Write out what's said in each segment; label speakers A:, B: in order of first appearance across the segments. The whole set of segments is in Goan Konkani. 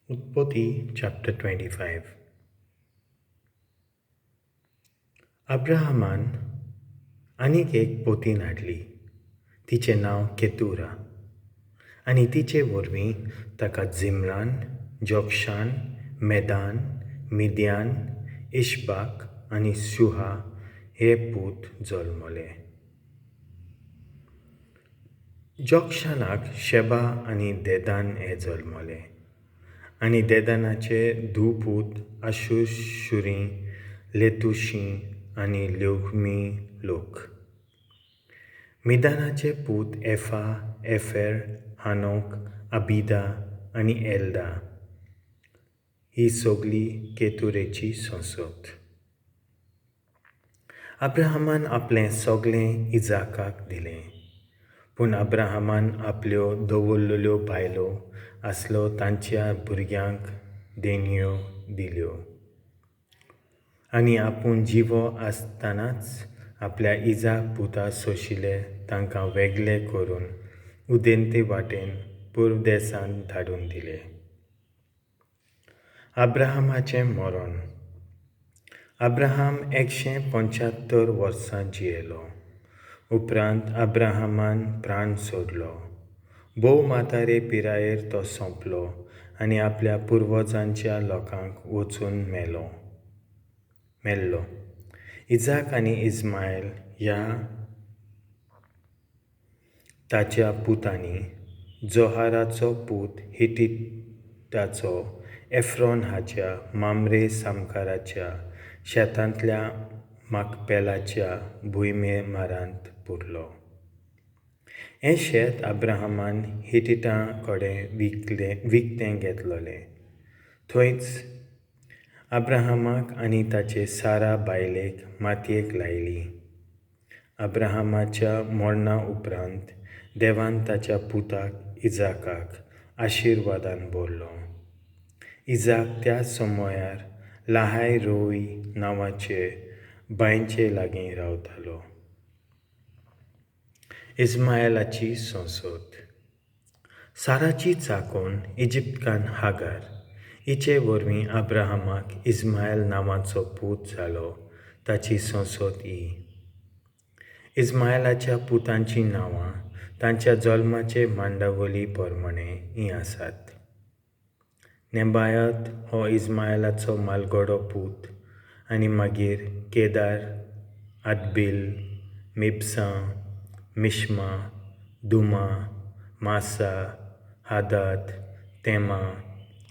A: उत्पत्ती चॅप्टर 25. अब्राहमान आनीक एक पोतीन हाडली, तिचें नांव केतुरा, आनी तिचे वरवीं ताका झिम्रान, जोक्षान, मेदान, मिद्यान, इशबाक आनी सुहा हे पूत जल्मले. जोक्षानाक शेबा आनी देदान हे जल्मले, आनी देदानाचे धुवपूत आशुशुरी, लेतुशी आनी ल्योमी लोक. मिदानाचे पूत एफा, एफेर, हानोक, अबिदा आनी एल्दा. ही सगली केतुरेची संसद. अब्राहमान आपलें सगलें इजाकाक दिलें, पूण अब्राहमान आपल्यो दवरलेल्यो बायलो आसलो तांच्या भुरग्यांक देणयो दिल्यो, आनी आपूण जिवो आसतनाच आपल्या इजाक पुता सोशिले तांकां वेगळे करून उदेंते वाटेन पूर्व देशांत धाडून दिले. अब्राहमाचें मरण. अब्राहम 175 वर्सां जियेलो. उपरांत अब्राहमान प्राण सोडलो. भोव म्हातारे पिरायेर तो सोंपलो आनी आपल्या पुर्वजांच्या लोकांक वचून मेल्लो. इजाक आनी इस्मायल ह्या ताच्या पुतांनी जोहाराचो पूत हिटिटाचो एफ्रॉन हाच्या मामरे सामकाराच्या शेतांतल्या माकपेलाच्या भुंयमारांत पुरलो. हें शेत अब्राहमान हिटिटा कडेन विकतें घेतलेलें. थंयच अब्राहमाक आनी ताचे सारा बायलेक मातयेक लायली. अब्राहमाच्या मरणा उपरांत देवान ताच्या पुताक इजाकाक आशिर्वादान भरलो. इजाक त्या समयार लाहाय रोई नांवाचे बांयचे लागीं रावतालो. इस्मायलाची संसद. साराची चाकोन इजिप्तकान हागार हिचे वरवीं अब्राहमाक इस्मायल नांवाचो पूत जालो. ताची संसद ही. इस्मायलाच्या पुतांचीं नांवां तांच्या जल्माचे मांडावली प्रमाणे हीं आसात. नेबायत हो इस्मायलाचो मालगडो पूत, आनी मागीर केदार, आदबील, मिब्सा, मिश्मा, दुमा, मासा, हादाद, तेमा,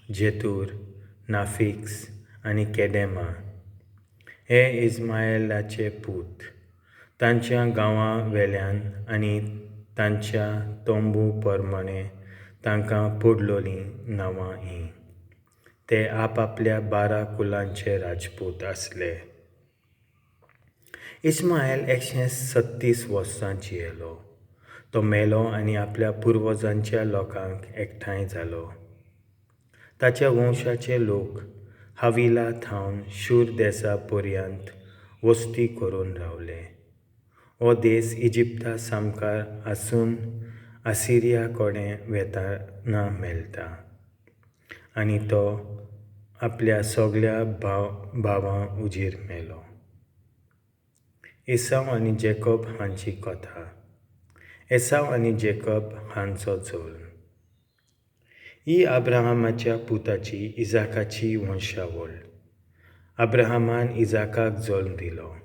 A: जेतूर, नाफिक्स आनी केडेमा हे इस्मायलाचे पूत. तांच्या गांवां वेल्यान आनी तांच्या तंबू प्रमाणे तांकां पडलोलीं नांवां हीं. ते आपआपल्या 12 कुलांचे राजपूत आसले. इस्मायल 136 वर्सां जियेलो. तो मेलो आनी आपल्या पुर्वजांच्या लोकांक एकठांय जालो. ताच्या वंशाचे लोक हाविला थावन शूर देसा पर्यंत वस्ती करून रावले. हो देस इजिप्ता सामकार आसून आसिरिया कडेन वेतना मेळटा, आनी तो आपल्या सगल्या भावां उजीर मेलो. एसाव आनी जेकब हांची कथा. एसाव आनी जेकब हांचो जल्म. ही अब्राहमाच्या पुताची इजाकाची वंशावळ. अब्राहमान इजाकाक जल्म दिलो.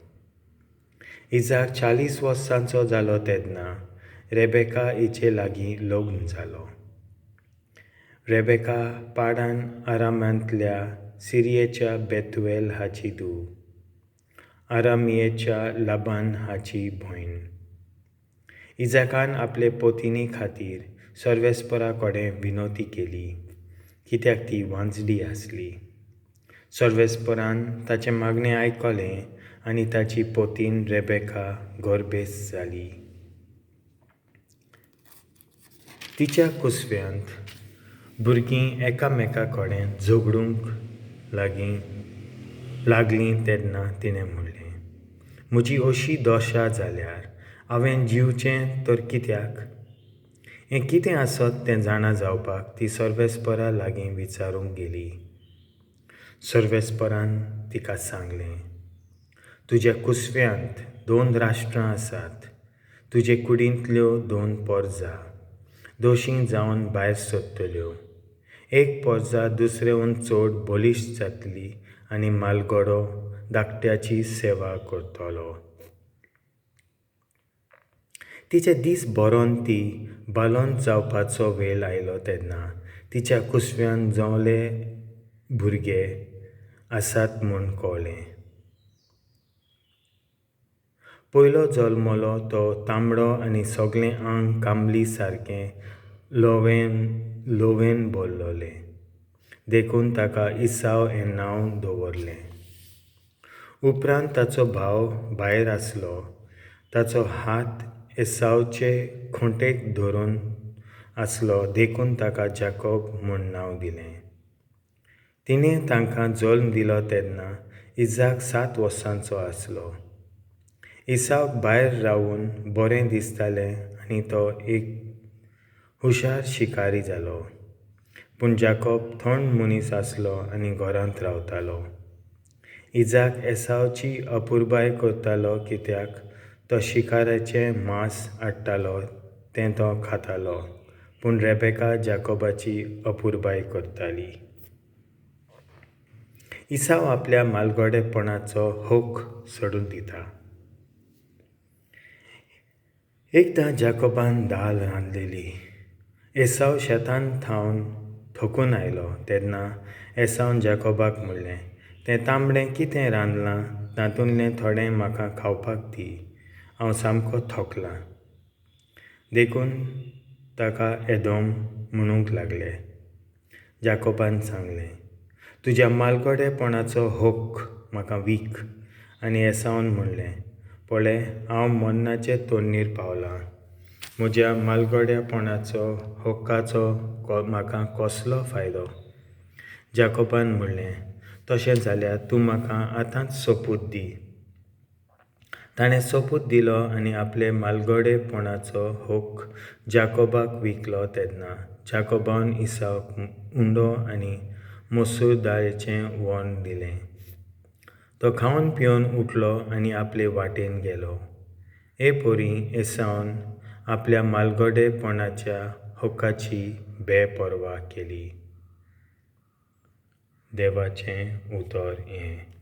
A: इजाक 40 वर्सांचो जालो तेन्ना रेबेका हिचे लागीं लग्न जालो. रेबेका पाडान आरामांतल्या सिरियेच्या बेतुएल हाची धूव, आरामियेच्या लाबान हाची भयण. इजाकान आपले पोतिनी खातीर सर्वेस्परा कडेन विनवती केली, कित्याक ती वांजडी आसली. सर्वेस्परान ताचें मागणें आयकलें आनी ताची पोतीन रेबेका गर्भेस्त जाली. तिच्या कुसव्यांत भुरगीं एकामेका कडेन झगडूंक लागलीं तेन्ना तिणें म्हणलें, म्हजी अशी दशा जाल्यार हांवें जिवचें तर कित्याक? हें कितें आसत तें जाणा जावपाक ती सर्वेस्परा लागीं विचारूंक गेली. सर्वेस्परान तिका सांगलें, तुज्या कुसव्यांत दोन राष्ट्रां आसात, तुजे कुडींतल्यो दोन पोरजा दोशीं जावन भायर सरतल्यो. एक पोरजा दुसरेहून चड बळिश्ट जातली आनी म्हालगडो धाकट्याची सेवा करतलो. तिचे दीस भरोन ती बालोन जावपाचो वेळ आयलो तेन्ना तिच्या कुसव्यान जोवले भुरगे आसात म्हूण कळ्ळें. पयलो जल्मलो तो तांबडो आनी सगळें आंग कांबली सारकें लोवेन भरलोलें, देखून ताका इसाव हें नांव दवरलें. उपरांत ताचो भाव भायर आसलो, ताचो हात एसावचे खोंटेक धरून आसलो, देखून ताका जाकोब म्हूण नांव दिलें. तिणें तांकां जल्म दिलो तेन्ना इजाक 7 वर्सांचो आसलो. इसावक भायर रावून बरें दिसतालें आनी तो एक हुशार शिकारी जालो. पूण जाकोब थंड मनीस आसलो आनी घरांत रावतालो. इजाक एसावची अपुरबाय करतालो, कित्याक तो शिकाराचें मांस हाडटालो तें तो खातालो. पूण रेबेका जाकोबाची अपुरबाय करताली. इसाव आपल्या म्हालगडेपणाचो हक सोडून दिता. एकदां जाकोबान दाल रांदलेली. एसाव शेतान थावन थकून आयलो तेन्ना एसावन जाकोबाक म्हणलें, तें तांबडें कितें रांदलां तातूंतलें थोडें म्हाका खावपाक दी, हांव सामको थकलां. देखून ताका एदोम म्हणूंक लागले. जाकोबान सांगलें, तुज्या म्हालगडेपणाचो हक म्हाका वीक. आनी एसावन म्हणलें, पळय हांव मरणाचे तोडणीर पावलां, म्हज्या म्हालगडेपणाचो हक्काचो म्हाका कसलो फायदो? जाकोबान म्हणलें, तशें जाल्यार तूं म्हाका आतांच सोपूत दी. ताणें सोपूत दिलो आनी आपले म्हालगडेपणाचो हक जाकोबाक विकलो. तेन्ना जाकोबान इसावक उंडो आनी मसूर दाळीचें वण दिलें. तो खावन पिवन उठलो आनी आपले वाटेन गेलो. हे परी एसावन आपल्या म्हालगडेपणाच्या हक्काची बेपर्वा केली. देवाचें उतर हें.